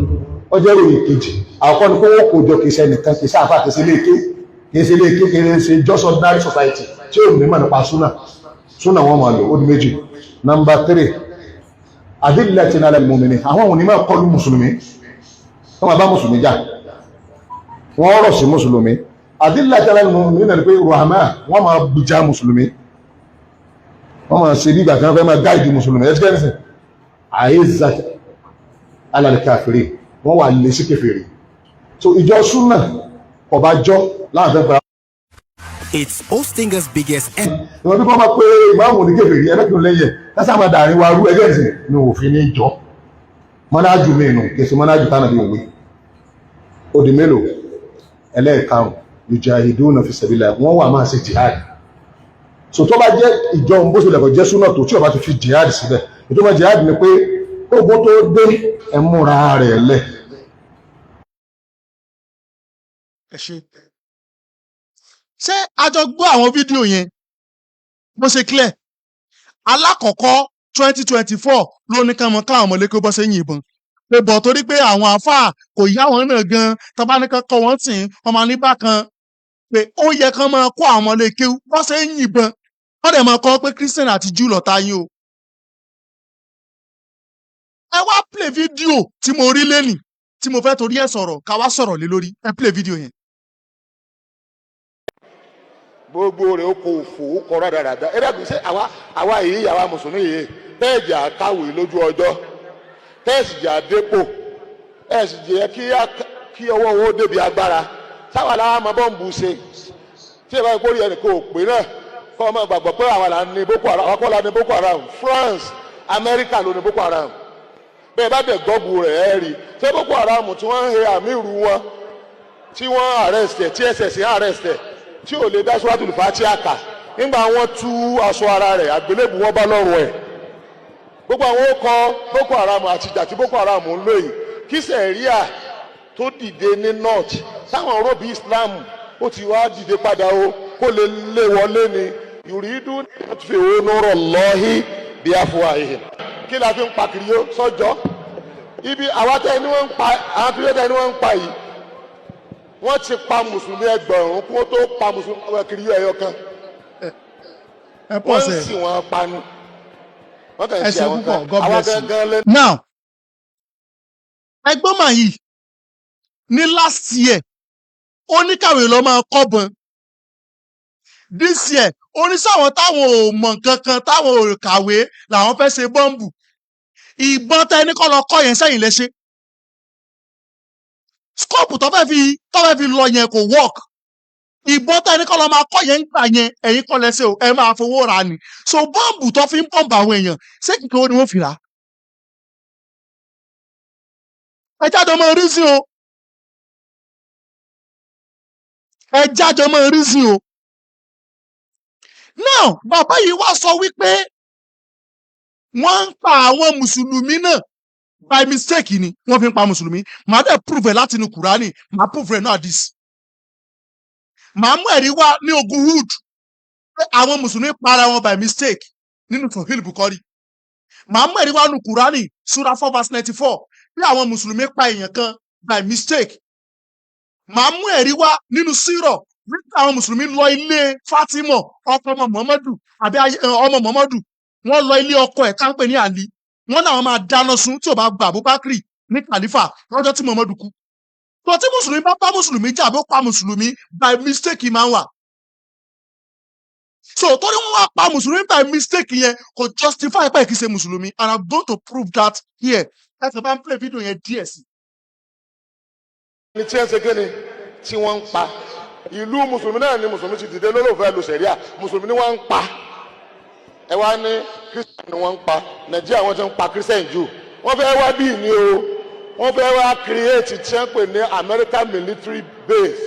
Ó jẹ́ ìròyìn kejì. Àkọ́kọ́ ni pé wọ́n kó jọ, kìí ṣe ẹnìkan, kìí ṣe àfáà, kìí ṣe ilé ké, kìí ṣe ilé ké, kìí ṣe just ordinary society tí ò ní mọ̀ nípa súnà. Súnà wọn máa lò. Ó di méjì. Number three, adillatin ala al-mu'minin. Àwọn òní máa kọlu mùsùlùmí, wọ́n máa bá mùsùlùmí jà, wọ́n rọ̀ sí mùsùlùmí. Adillatin ala al-mu'minin náà ni pé ruhama, wọ́n máa gbìjà mùsùlùmí, wọ́n máa ṣe bí ìgbà tí wọ́n fẹ́ máa guide mùsùlùmí. Ẹ̀sìkẹ́sì a'izzat ala al-kafirin, wọ́n wà lè sí kèfèrí. So ìjọ súnà ọba jọ láàfẹ́ pẹ̀lú It's Hostinger's biggest ìwọ̀n bí wọ́n máa pé ìmáàmù ní kèfèrí ẹlẹ́kùn lẹ́yẹ lásán máa dàrin wa rú ẹgbẹ́ ìsìn ní òfin ní jọ mọ́nájú mẹ́nu kèsì mọ́nájú tánà bí òwe. Ó di mélòó? Ẹlẹ́ẹ̀karùn, yujahiduna fi sabilillah, wọ́n wà máa ṣe jihad. So tó bá jẹ́ ìjọ bó ṣe lẹ̀kọ̀ jẹ́ súnà tó, tí ó bá ti fi jihad síbẹ̀, ìtumọ̀ jihad ni pé ogun tó dé, ẹ múra rẹ̀ lẹ̀. Ẹ ṣe. Ṣé a jọ gbọ́ àwọn fídíò yẹn bó ṣe clear? Alákọ̀ọ́kọ́, 2024 ló ní kán mọ káwọn ọmọlẹ́kọ́ bọ́ sẹ́yìn ìbọn pé bọ̀, torí pé àwọn àáfàá kò yá wọn náà gan, tọ́ba ní kán kọ́ wọ́n sìn wọ́n máa ní bákan pé ó yẹ kán máa kó àwọn ọmọlẹ́kẹ́ bọ́ sẹ́yìn ìbọn, wọ́n dẹ̀ máa kọ́ pé Christian àti Jew lọ̀tá yín o. Ẹ wá play fídíò tí mo rí lẹ́nìí tí mo fẹ́ torí ẹ̀ sọ̀rọ̀, ká wá sọ̀rọ̀ lé lórí. Ẹ play fídíò yẹn. Gbogbo rẹ̀ ó kò fò ó kọ rádaràda. Ẹ dàbí ṣé àwa yìí, àwa mùsùlùmí yìí, tẹ́ẹ̀jì àkàwé lójú ọjọ́, tẹ́ẹ̀sì jà dépò, ẹ̀ sì jẹ́ kí ọwọ́ owó débi agbára sáwà láwọn ọmọ bọ́ǹbù ṣe tí ẹ bá kórìí ẹnì kò pé náà kọ́ ọmọ gbàgbọ́ pé àwa là ń ní Boko Haram. Àwọn kọ́ la ní Boko Haram. France, Amẹ́ríkà ló ní Boko Haram. Bẹ́ẹ̀ bá dẹ̀ gọ́gù rẹ̀, ẹ́ rí ṣé Boko Haram tí wọ́n ń he àmì ìrù wọn tí wọ́n arrest ẹ̀, tí SSC arrest ẹ̀, tí ò lè dá Suratul Fatiha kà. Nígbà wọ́n tú aṣọ ara rẹ̀, àgbélébù wọn bá lọ́rùn ẹ̀. Gbogbo àwọn ọkọ̀ Boko Haram àti ìjà tí Boko Haram ń lò yìí, kí sẹ̀ríà tó dìde ní north, táwọn rọ́bì Islam ó ti wá dìde padà o, kó lè lé wọlé ni. Yuridu yutfi'u nurallahi bi afwahihim. Kí la fi ń pa kiri yó sọ́jọ́ ibi àwa tẹ́ ni wọ́n ń pa àwọn kiri tẹ́ ni wọ́n ń pa yìí? Wọ́n ti pa mùsùlùmí 2,000 kó tó pa mùsùlùmí kiri yó ẹyọ kan. Ẹ pọ̀ Wọ́n sẹ́. sì wọ́n panu, wọ́n kàn Ẹ ṣe ṣe àwọn púpọ̀. kan God àwọn bless you. gangan lẹ́nu. Now, ẹgbọ́n mà yìí ní last year, ó ní kàwé lọ máa kọ́bọn. This year, ó ní sáwọn táwọn ò mọ̀ nǹkan kan, táwọn ò kàwé làwọn fẹ́ ṣe bọ́ǹbù. Ìbọn tẹ ní kọ́ lọ kọ́ yẹn sẹ́yìn lẹ́ṣẹ̀. Scope tó fẹ́ fi lọ yẹn kò work. Ìbọn tẹ ní kọ́ lọ máa kọ́ yẹn ń gbà yẹn, ẹ̀yin kọ́ lẹ́sẹ̀ o, ẹ máa fowó ra ni. So bọ́ǹbù tó fi ń bọ́ǹbù àwọn èèyàn, ṣé kìkì owó ni wọ́n fi rà á? Ẹ jáde ọmọ rí sí o, ẹ jáde ọmọ rí sí o. Now, bàbá yìí wá sọ wípé wọ́n ń pa àwọn mùsùlùmí náà, by mistake ni wọ́n fi ń pa mùsùlùmí. Màá dẹ̀ prove ẹ̀ láti inú Kùránì, màá prove ẹ̀ náà hadith, màá mú ẹ̀rí wá ní ogun Uhud pé àwọn mùsùlùmí para wọn by mistake nínú Sahih Bukhari. Màá mú ẹ̀rí wá nínú Kùránì, sura 4 verse 94, pé àwọn mùsùlùmí pa èèyàn kan by mistake. Màá mú ẹ̀rí wá nínú sírọ̀ wípé àwọn mùsùlùmí lọ ilé Fatima, ọkọ ọmọ Muhammadu àbí ọmọ Muhammadu. Wọ́n lọ ilé ọkọ ẹ̀ ká ń pè ní Ali, wọ́n náà máa dáná sun tí ò bá gba Abubakar ní kàlífà lọ́jọ́ tí Muhammadu kú. Tó tí mùsùlùmí bá bá mùsùlùmí jà, bó pa mùsùlùmí by mistake máa ń wà. So torí wọn wá pa mùsùlùmí by mistake yẹn kò justify pé kì í ṣe mùsùlùmí, and I'm going to prove that here. Ẹ ti bá ń play video yẹn díẹ̀ sí. Ní tí ẹ ń ṣe kéde tí wọ́n ń pa ìlú mùsùlùmí náà ni mùsùlùmí ti dìde lólùfẹ́ lu sẹ̀ríà, mùsùlùmí ni wọ́n ń pa. Ẹ wá ní Christian ni wọ́n ń pa. Nàìjíríà, wọ́n ti ń pa Christian jù. Wọ́n fẹ́ wá bíi ní o, wọ́n fẹ́ wá create tí wọ́n pè ní American military base.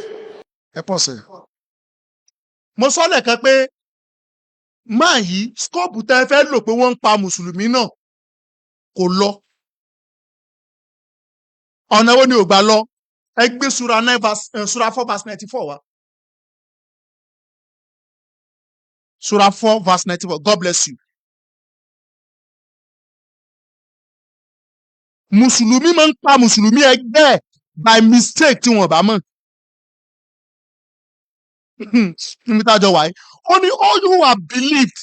Ẹ pọ̀ sẹ́. Mo sọ lẹ́ẹ̀kan pé máa yí scope tẹ́ ẹ fẹ́ lò pé wọ́n ń pa mùsùlùmí náà kò lọ. Ọ̀nà wo ni ò gbà lọ? Ẹ gbé sura 9 verse sura 4 verse 94 wá. Sura 4 verse 94. God bless you. Mùsùlùmí máa ń pa mùsùlùmí ẹgbẹ́ ẹ̀ by mistake tí wọ́n bá mọ̀. Níbi tá a jọ wà yìí, ó ní, "All you who have believed,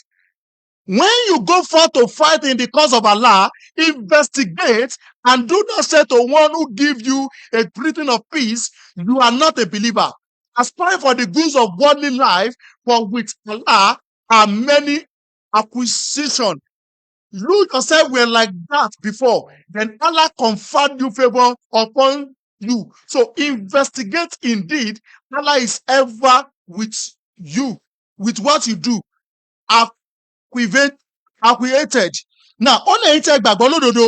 when you go forth to fight in the cause of Allah, investigate and do not say to one who give you a greeting of peace, 'You are not a believer.' Aspire for the goods of worldly life, for with Allah are many acquisition. You yourself were like that before. Then Allah conferred you favor upon you. So investigate indeed. Allah is ever with you, with what you do." Acquiesced. Now, ó lè tẹ gbàgbọ́ lódodo.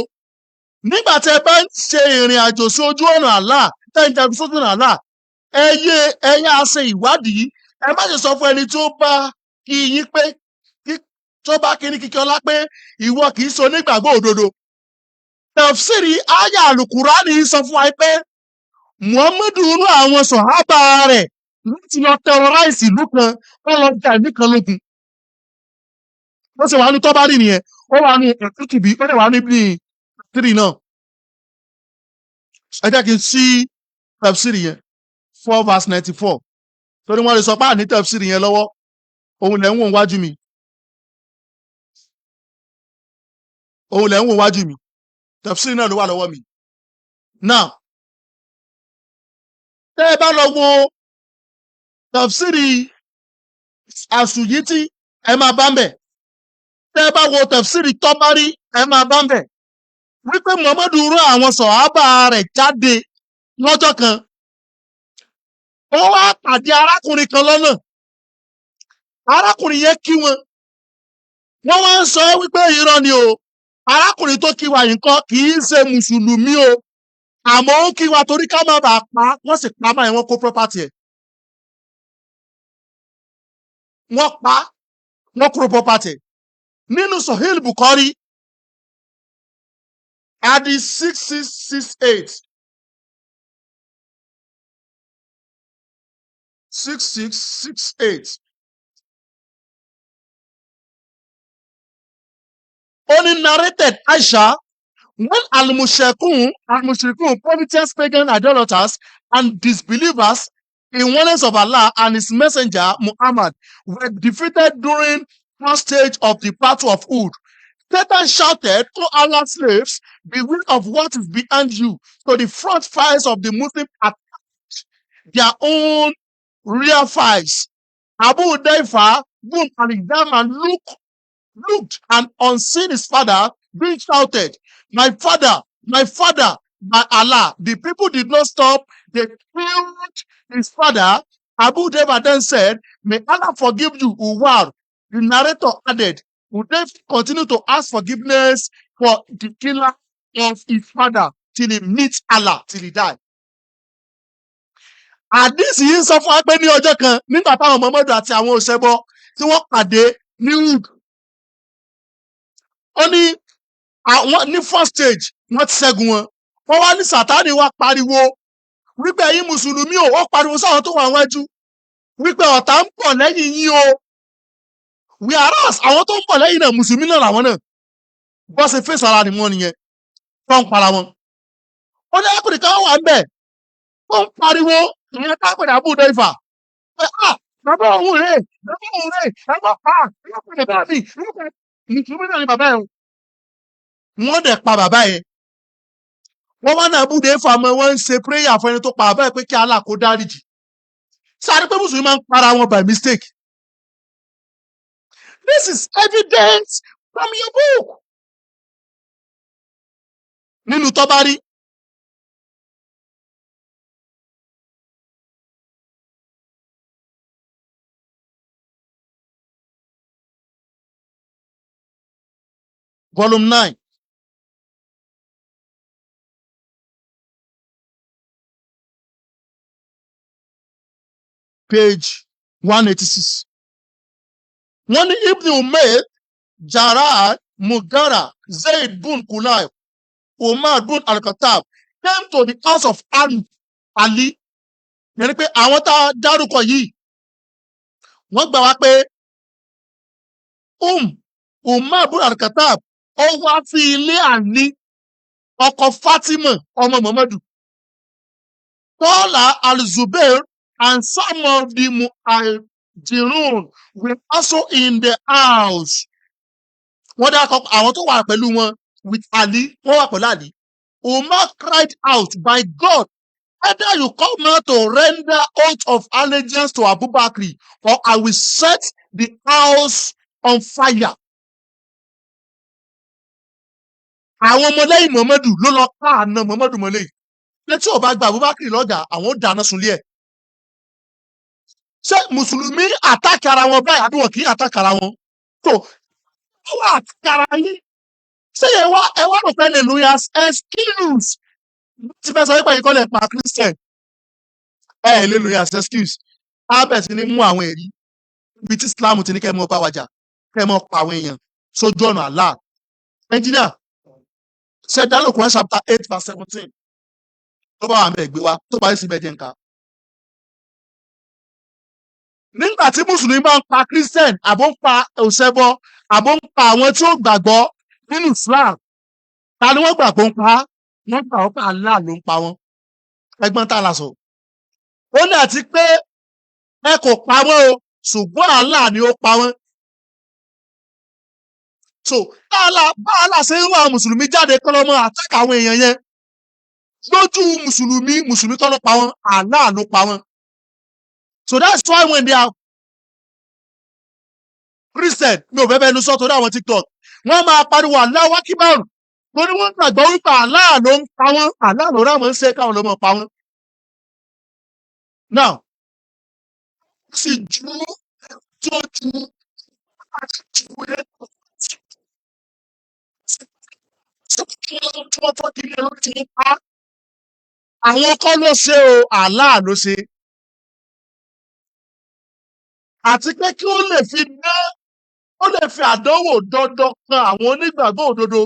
Nígbà tẹ bá ń ṣe ìrìn àjò sí ojú ọ̀nà Allah, tẹ́ ń jagun sójú ọ̀nà Allah, ẹ yé ẹ yá ṣe ìwádìí. Ẹ má ṣe sọ fún ẹni tó bá kí yín pé tó bá kí ní kíkí ọlá pé ìwọ kì í ṣe onígbàgbọ́ òdodo. Tafsiri Aya Alukurani sọ fún wa pé Muhammadu rán àwọn sọ̀hábà rẹ̀ láti lọ terrorize ìlú kan, wọ́n lọ jà ìlú kan lógun. Bó ṣe wà ní Tọ́bárì nìyẹn, ó wà ní Ẹ̀kútùbí, ó dẹ̀ wà ní bíi tírì náà. Ẹ jẹ́ kí n ṣí tafsiri yẹn, 4 verse 94, torí wọ́n lè sọ pé àní tafsiri yẹn lọ́wọ́. Òun lẹ̀ ń wò wájú mi. Òun lẹ̀ ń wò wájú mi. Tafsiri náà ló wà lọ́wọ́ mi. Now, tẹ́ ẹ bá lọ wo tafsiri Àsùyítí, ẹ máa bá ń bẹ̀. Tẹ́ ẹ bá wo tafsiri Tọ́bárí, ẹ máa bá ń bẹ̀ wípé Muhammadu rán àwọn sọ̀hábà rẹ̀ jáde lọ́jọ́ kan. Ó wá pàdé arákùnrin kan lọ́nà. Arákùnrin yẹn kí wọn. Wọ́n wá ń sọ wípé irọ́ ni o. Arákùnrin tó kí wa yìí ńkọ́, kì í ṣe mùsùlùmí o. Àmọ́ ó kí wa torí ká má bàa pa á. Wọ́n sì pa á báyìí, wọ́n kó property ẹ̀. Wọ́n pa á, wọ́n kó property ẹ̀. Nínú Sahih Bukhari, Hadith 6668. 6668. Only narrated Aisha, when Al-Mushrikun, Al-Mushrikun, polytheists, pagan idolaters, and disbelievers in oneness of Allah and his messenger Muhammad were defeated during first stage of the battle of Uhud, Satan shouted, "O Allah's slaves, beware of what is behind you." So the front files of the Muslim attacked their own rear files. Abu Hudayfa bin Al-Yaman looked and unseen his father being shouted, "My father, my father, by Allah." The people did not stop. They killed his father. Abu Hudayfa then said, "May Allah forgive you, Umar." The narrator added, Hudayfa continued to ask forgiveness for the killer of his father till he meets Allah, till he died. Àdìsí yìí ń sọ fún wa pé ní ọjọ́ kan, nígbà táwọn Muhammadu àti àwọn òṣèbọ tí wọ́n pàdé ní Uhud, ó ní àwọn ní first stage wọ́n ti ṣẹ́gun wọn. Wọ́n wá ní Sátánì wá pariwo wípé ẹ̀yin mùsùlùmí o, ó pariwo sáwọn tó wà wájú wípé ọ̀tá ń bọ̀ lẹ́yìn yín o. Whereas àwọn tó ń bọ̀ lẹ́yìn náà, mùsùlùmí náà làwọn náà. Bọ́ ṣe fèsì ara ni wọ́n nìyẹn tó ń para wọn. Ó ní arákùnrin kan wà ń bẹ̀ tó ń pariwo, ìyẹn kápẹ́ Abu Hudayfa, pé ah, bàbá òun rèé, bàbá òun rèé, bàbá, ah, bàbá bàbá mi, mùsùlùmí náà ni bàbá ẹ̀ o. Wọ́n dẹ̀ pa bàbá yẹn. Wọ́n wá náà Abu Hudayfa mọ́ wọ́n ń ṣe prayer fún ẹni tó pa bàbá yẹn pé kí Allah kó dáríjì. Sáré pé mùsùlùmí máa ń para wọn by mistake. This is evidence from your book. Nínú Tọ́bárí, volume 9, page 186. Wọ́n ní Ibn Umayr, Jarrah, Mugara, Zayd bin Kulayb, Umar bin Al-Khattab came to the house of Ali. Ali. Yẹn ni pé àwọn tá a dárúkọ yìí, wọ́n gbà wá pé Umar bin Al-Khattab ó wá sí ilé Ali. Ọkọ Fatima ọmọ Muhammadu. Talha, Al-Zubair and some of the Muhajirun were also in the house. Wọ́n dárúkọ àwọn tó wà pẹ̀lú wọn with Ali, wọ́n wà pẹ̀lú Ali. Umar cried out, "By God, either you come out to render oath of allegiance to Abu Bakr or I will set the house on fire." Àwọn ọmọlẹ́yìn Muhammadu ló lọ ká àna Muhammadu mọ́lẹ̀ yìí. Pé tí ò bá gba Abubakar lọ́gàá, àwọn ó dáná sunlé ẹ̀. Ṣé Mùsùlùmí attack ara wọn báyìí àbí wọn kì í attack ara wọn? Tó ó wà attack ara yín. Ṣé ẹ wá rò pé lè lo as excuse tí fẹ́ sọ wípé ẹ̀yin kọ́ lè pa Christian? Ẹ ẹ̀ lè lo as excuse. Á bẹ̀ sí ní mú àwọn ẹ̀rí ibi tí Islam ti ní kẹ́ ẹ mọ́ bá wa jà, kẹ́ ẹ mọ́ pa àwọn èèyàn sójú ọ̀nà Allah. Engineer, ṣẹ̀dá ló Quran chapter 8 verse 17 tó bá wà mẹ́ gbé wa, tó bá yẹ sí bẹ́ẹ̀ jẹ́ nǹkan. Nígbà tí Mùsùlùmí bá ń pa Christian, àbó ń pa òṣèbọ, àbó ń pa àwọn tí ó gbàgbọ́ nínú Islam, ta ni wọ́n gbà pé ó ń pa á? Wọ́n gbà wọ́n pé Allah ló ń pa wọ́n. Ẹgbọ́n tá a la sọ. Ó ní àti pé ẹ kò pa wọ́n o, ṣùgbọ́n Allah ni ó pa wọ́n. So Allah bá Allah ṣe ń rán àwọn Mùsùlùmí jáde kọ́ lọ́mọ attack àwọn èèyàn yẹn. Lójú Mùsùlùmí, Mùsùlùmí kọ́ ló pa wọ́n, Allah ló pa wọ́n. So that's why when they are Christian, mi ò fẹ́ bẹ́ẹ̀ nu sọ torí àwọn TikTok, wọ́n máa pariwo Allahu Akbar. Torí wọ́n gbàgbọ́ wípé Allah ló ń pa wọ́n, Allah ló rán wọn ṣe káwọn ló mọ̀ pa wọ́n. Now, sì ju tó ju tí wọ́n fọ́ kiri lórí ti ń pa. Àwọn kọ́ ló ṣe o, Allah ló ṣe. Àti pé kí ó lè fi dán, ó lè fi àdánwò dandan kan àwọn onígbàgbọ́ òdodo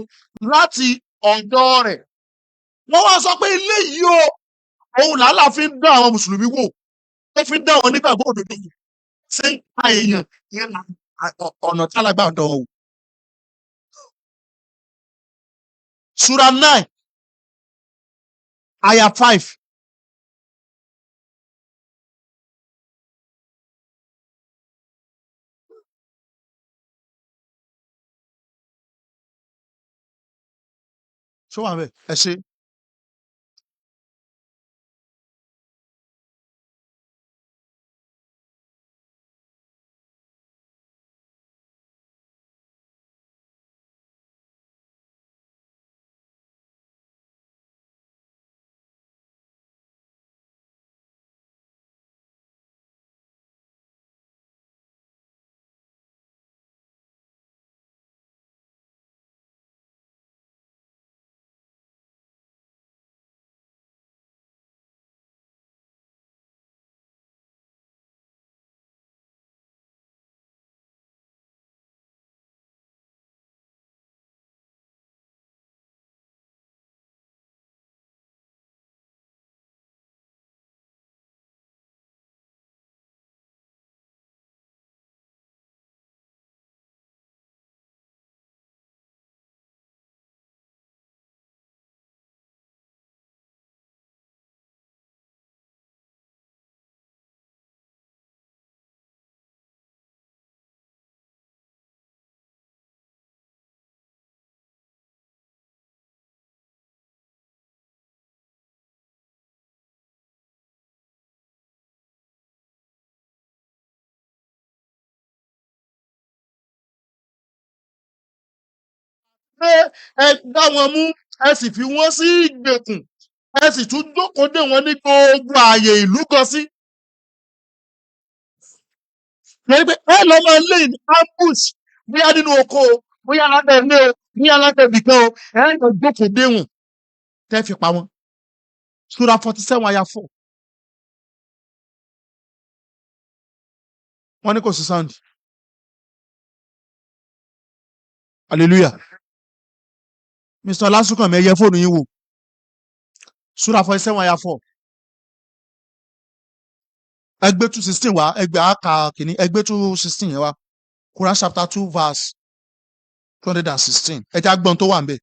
láti ọ̀dọ̀ rẹ̀. Wọ́n wá sọ pé ilé yìí o, òun làálàá fi ń dán àwọn Mùsùlùmí wò, ó fi ń dán àwọn onígbàgbọ́ òdodo wò. Ṣé ń pa èèyàn ìyẹn ọ̀nà tálágbà ọ̀dọ̀ wò. Surah 9, Ayah 5. Ṣé wà ń bẹ̀? Ẹ ṣe. Pé ẹ gbá wọn mú, ẹ sì fi wọ́n sí ìgbèkùn, ẹ sì tún jókòó dè wọ́n ní gbogbo ààyè ìlú gan sí. Yẹn pé ẹ lọ máa lé ní ambush, bóyá nínú oko o, bóyá lábẹ́ ilé o, bóyá lábẹ́ ibìkan o, ẹ lọ jókòó dè wọ́n tẹ́ fi pa wọ́n. Surah 47 ayah 4. Wọ́n ní kò sí sound. Hallelujah. Mr. Ọlásùnkànmí, ẹ yẹ fóònù yín wò. Surah 47 ayah 4. Ẹgbẹ́ 2:16 wá, ẹgbẹ́ àkà kìíní, ẹgbẹ́ 2:16 yẹn wá. Quran chapter 2 verse 216. Ẹ já gbọ́n tó wà ń bẹ̀.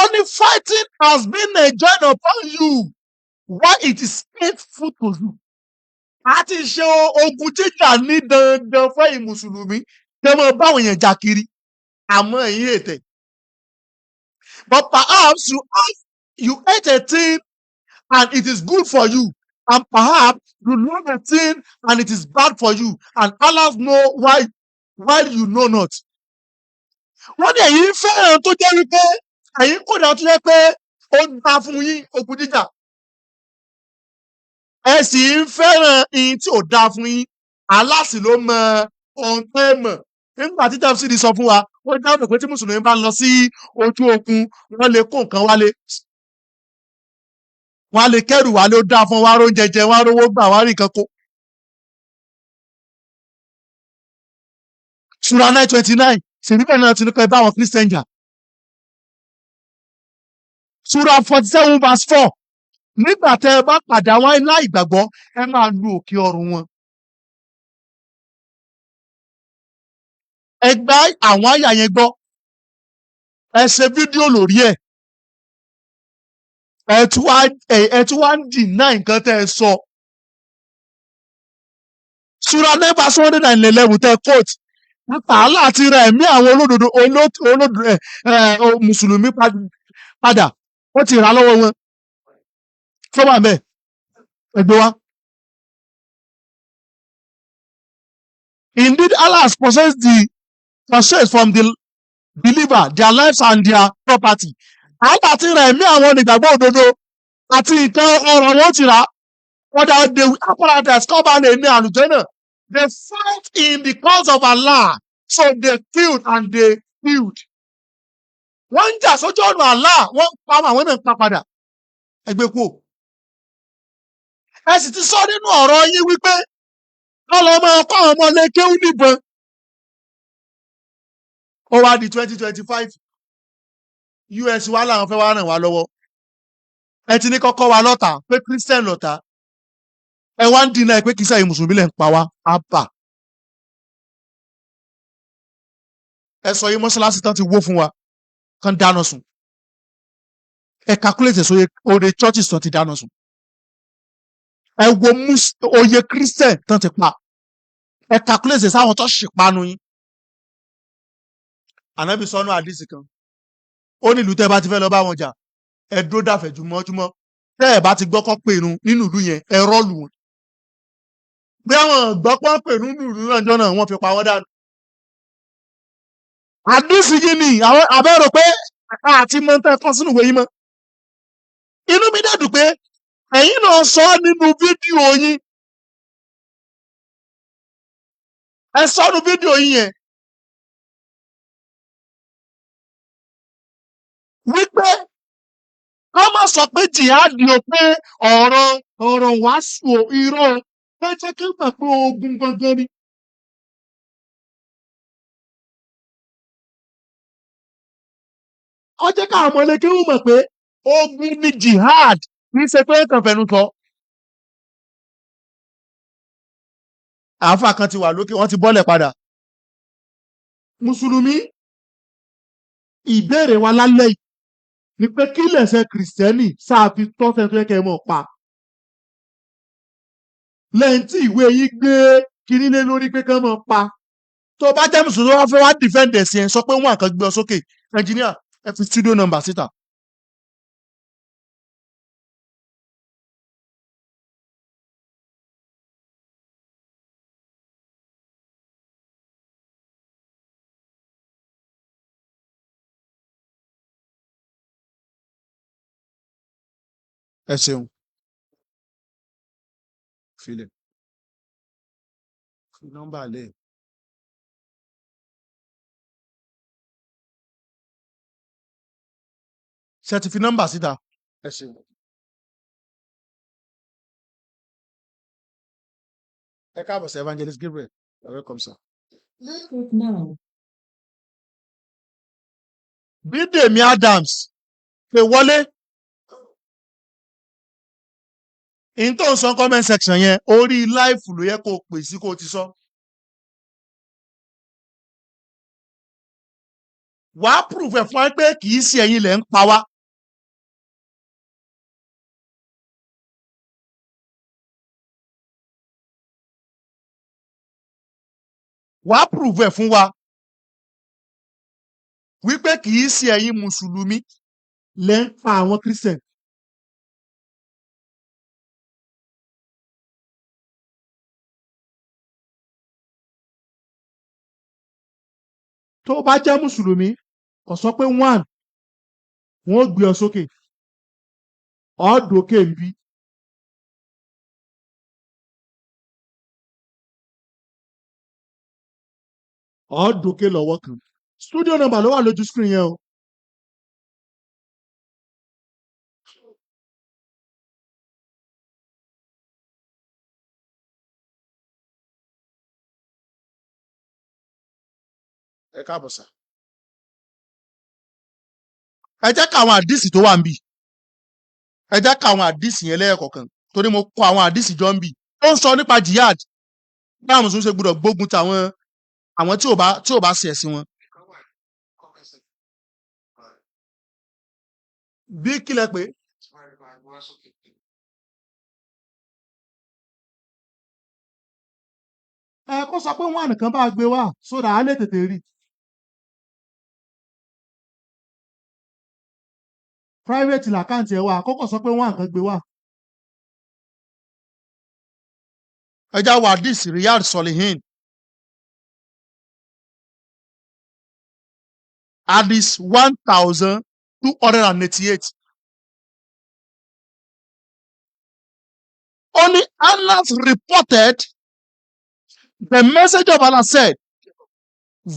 Only fighting has been enjoined upon you while it is painful to you. A ti ṣe ogun jíjà ní dandan fẹ́yìn mùsùlùmí tẹ́ mọ́ báwọn èèyàn jà kiri, àmọ́ ẹ̀yin ètè. But perhaps you hate a thing and it is good for you, and perhaps you love a thing and it is bad for you, and Allah know why while you know not. Wọ́n ní ẹ̀yin fẹ́ràn tó jẹ́ wípé ẹ̀yin kò dáa, tó jẹ́ pé ó dáa fún yín, ogun jíjà. Ẹ sì ń fẹ́ràn ihun tí ò dáa fún yín. Allah sì ló mọ ohun tẹ́ ẹ mọ̀. Nígbà tí tafsiri sọ fún wa, ó dáhùn pé tí mùsùlùmí bá lọ sí ojú ogun, wọ́n lè kó nǹkan wálé. Wọ́n á lè kẹ́rù wálé, ó dáa fún wọn, wọ́n á róúnjẹ jẹ, wọ́n á rówó gbà, wọ́n á rí nǹkan kó. Sura 9:29, ṣèbí bẹ́ẹ̀ náà ti ní kọ́ ẹ bá àwọn Christian jà. Sura 47 verse 4, nígbà tẹ́ ẹ bá pàdé àwọn aláìgbàgbọ́, ẹ máa lu òkè ọrùn wọn. Ẹ gbá àwọn àyà yẹn gbọ́. Ẹ ṣe fídíò lórí ẹ̀. Ẹ tún wá ń deny nǹkan tẹ́ ẹ sọ. Sura 9 verse 111 tẹ́ ẹ quote nípa Allah ti ra ẹ̀mí àwọn olódodo olódodo ẹ ẹ mùsùlùmí padà, ó ti rà á lọ́wọ́ wọn. Tó wà bẹ́ẹ̀, ẹ gbé wá. Indeed, Allah has possessed the purchased from the believer their lives and their property. Allah ti ra ẹ̀mí àwọn onígbàgbọ́ òdodo àti nǹkan ọrọ̀ wọn ti rà á. Wọ́n the apparatus cover ní àlùjànnà. They fight in the cause of Allah, so they killed and they killed. Wọ́n ń jà sójú ọ̀nà Allah, wọ́n ń pa àwọn náà ń pa padà. Ẹgbẹ́ kú. Ẹ sì ti sọ nínú ọ̀rọ̀ yín wípé kọ́ lọ máa kọ́ àwọn ọmọ ilé kéwú níbọn. Ó wá di 2025, US wa làwọn fẹ́ wá ràn wá lọ́wọ́. Ẹ ti ní kọ́kọ́ wa lọ́tà pé Christian lọ́tà. Ẹ wá ń dínà pé kìí sẹ́yìn mùsùlùmí lẹ̀ ń pa wá. Àbà. Ẹ sọ yín mọ́ṣáláṣí tán ti wó fún wa kán dáná sun. Ẹ calculate sóye oore churches tán ti dáná sun. Ẹ wo oye Christian tán ti pa. Ẹ calculate sáwọn tó ṣìpanu yín. Ànábì sọnù àdìsí kan. Ó ní ìlú tẹ́ bá ti fẹ́ lọ bá wọn jà, ẹ dúró dàfẹ́ jùmọ́júmọ́. Tẹ́ ẹ bá ti gbọ́ kọ́ pé irun nínú ìlú yẹn, ẹ rọ́ọ̀lù wọn. Bí àwọn gbọ́ pọ́n pè nínú ìlú náà jọ náà, wọ́n fi pa wọ́n dànù. Àdìsí yìí ni àwọn àbẹ̀rò pé àti mọ́tẹ́ kọ́ sínú ìwé yìí mọ́. Inú mi dẹ̀ dùn pé ẹ̀yin náà sọ nínú fídíò yín. Ẹ sọ nínú fídíò yín yẹn wípé ká má sọ pé jihad o, pé ọ̀rọ̀ wàásù o, irọ́ o, pé jẹ́ kí n mọ̀ pé ogun gangan ni. Ó jẹ́ káwọn ọmọ ilé kéwú mọ̀ pé ogun ni jihad, kì í ṣe pé kàn fẹnu sọ. Àáfà kan ti wà lókè, wọ́n ti bọ́lẹ̀ padà. Mùsùlùmí, ìbéèrè wa lálẹ́ yìí ni pé kí lẹ̀ṣẹ̀ Kìrìsìtẹ́nì sáà fi tọ́sẹ̀ tó yẹ kẹ́ ẹ mọ̀ pa? Lẹ́yìn tí ìwé yín gbé kiní lé lórí pé kán mọ̀ pa. Tó bá jẹ́ mùsùlùmí wá fẹ́ wá defend ẹ̀sìn ẹ̀, sọ pé wọ́n àkàn gbé ọ sókè. Engineer, ẹ fi studio number síta. Ẹ ṣeun. Filẹ̀. Fi nọ́mbà lẹ̀. Ṣé ẹ ti fi nọ́mbà síta? Ẹ ṣeun. Ẹ káàbọ̀ sí Evangelist Gabriel. You're welcome, sir. Now. Bídèmí Adams pè wọlé. In tó ń sọ comment section yẹn, orí live ló yẹ kó o pè sí kó o ti sọ. Wàá proof ẹ̀ fún wa pé kì í ṣe ẹ̀yin lẹ̀ ń pa wá. Wàá prove ẹ̀ fún wa wípé kì í ṣe ẹ̀yin mùsùlùmí lẹ́ ń pa àwọn Christian. Tó bá jẹ́ mùsùlùmí, kò sọ pé one, wọ́n ó gbé ọ sókè, ọ́ dókè ń bí. Ọ́ dókè lọ́wọ́ kan. Studio number ló wà lójú screen yẹn o. Ẹ káàbọ̀ sà. Ẹ jẹ́ ká àwọn àdìsí tó wà ń bì. Ẹ jẹ́ ká àwọn àdìsí yẹn lẹ́yọ̀kọ̀ọ̀kan torí mo kọ àwọn àdìsí jọ ń bì. Ó ń sọ nípa jihad, báwọn mùsùlùmí ṣe gbọ́dọ̀ gbógun ti àwọn tí ò bá ṣe ẹ̀sìn wọn. Bí kílẹ̀ pé ẹ kó sọ pé wọn nìkan bá gbé wá sódà á lè tètè rí. Private l'account ẹ wà, àkọ́kọ́ sọ pé wọn nǹkan gbé wá. Ẹ já wà hadith Riyad Solihin, hadith 1288. Only Anas reported, the message of Allah said,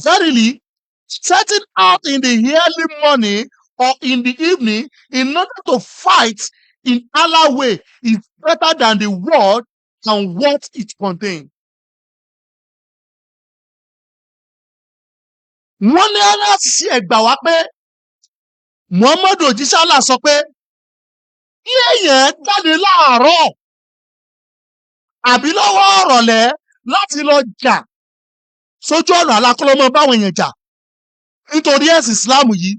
"Verily, setting out in the early morning or in the evening in order to fight in Allah's way is better than the world and what it contains." Wọ́n ní Anas ṣe ẹ̀gbà wá pé Muhammadu òjíṣẹ́ Allah sọ pé kí èèyàn jáde láàárọ̀ àbí lọ́wọ́ ọ̀rọ̀lẹ́ láti lọ jà sójú ọ̀nà alákọ́lọ́mọ báwọn èèyàn jà nítorí ẹ̀sìn Islam yìí,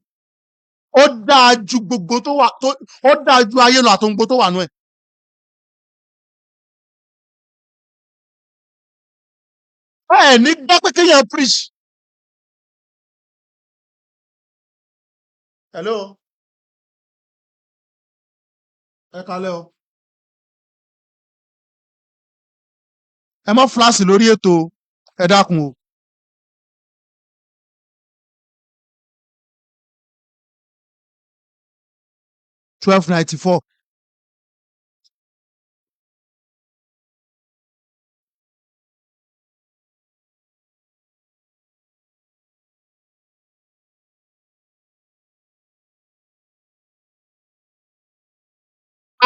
ó dáa ju gbogbo tó wà tó, ó dáa ju ayé lọ àtohun gbogbo tó wà nú ẹ̀. Ẹ ní gbọ́ pé kéèyàn preach. Hello, ẹ kalẹ́ o. Ẹ má flash lórí ètò, ẹ dákun o. 1294.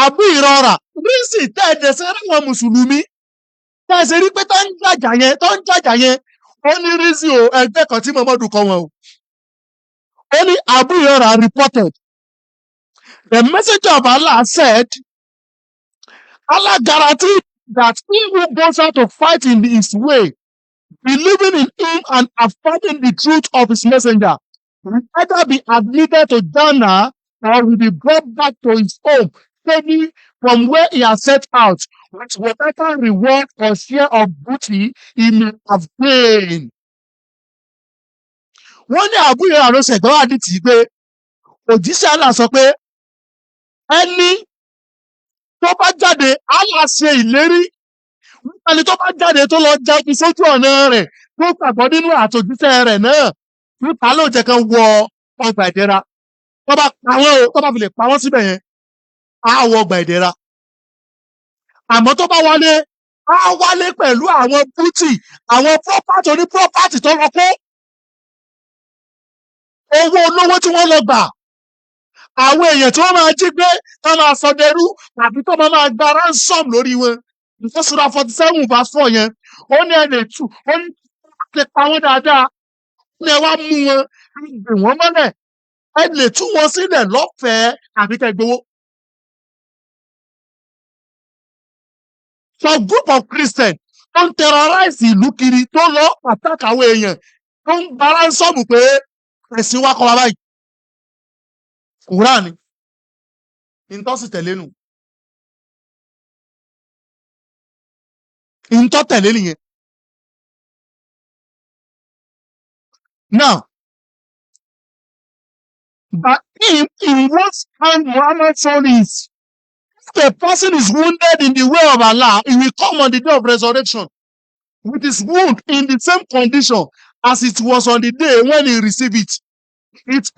Àbú ìrọ̀rà rísì tẹ́ ẹ dẹ̀sẹ̀ ráwọn mùsùlùmí tẹ́ ẹ ṣe rí pé tó ń jàjà yẹn, ó ní rísì o. Ẹgbẹ́ kan tí Muhammadu kọ́ wọn o. Ó ní Abu Hurairah reported, the messenger of Allah said, "Allah guaranteed that he who goes out to fight in his way, believing in him and affirming the truth of his messenger, will either be admitted to Jannah or will be brought back to his home safely from where he has set out, with whatever reward or share of booty he may have gained." Wọ́n ní Abu Hurairah ló ṣẹ̀gbọ́n wà ní tì í pé òjíṣẹ́ Allah sọ pé ẹni tó bá jáde, Allah ṣe ìlérí ẹni tó bá jáde tó lọ jagun sójú ọ̀nà rẹ̀, tó gbàgbọ́ nínú àtòjíṣẹ́ rẹ̀ náà, nípa ló jẹ́ kan wọ ọgbà ìdẹ̀ra. Tó bá pa wọ́n o, tó bá fi lè pa wọ́n síbẹ̀ yẹn, á wọ ọgbà ìdẹ̀ra. Àmọ́ tó bá wálé, á wálé pẹ̀lú àwọn booty, àwọn property oní property tó lọ kó, owó olówó tí wọ́n lọ gbà, àwọn èèyàn tí wọ́n máa jí gbé, tó máa sọ dẹrú tàbí tó máa gba ransom lórí wọn. Nǹkan Sura 47 verse 4 yẹn, ó ní ẹ lè tù, ó ní lè pa wọ́n dáadáa, ó ní ẹ wá mú wọn, gbè wọ́n mọ́lẹ̀, ẹ lè tú wọn sílẹ̀ lọ́fẹ̀ẹ́ àbí kẹ́ gbowó. Some group of Christians tó ń terrorize ìlú kiri, tó lọ attack àwọn èèyàn, tó ń gba ransom pé ẹ̀sìn wa kọ́ wa báyìí. Kùránì ni ntọ́ sì tẹ̀lé nù, ntọ́ tẹ̀lé nìyẹn. Now, but in what hand Muhammad saw is, if a person is wounded in the way of Allah, he will come on the day of resurrection with his wound in the same condition as it was on the day when he received it. It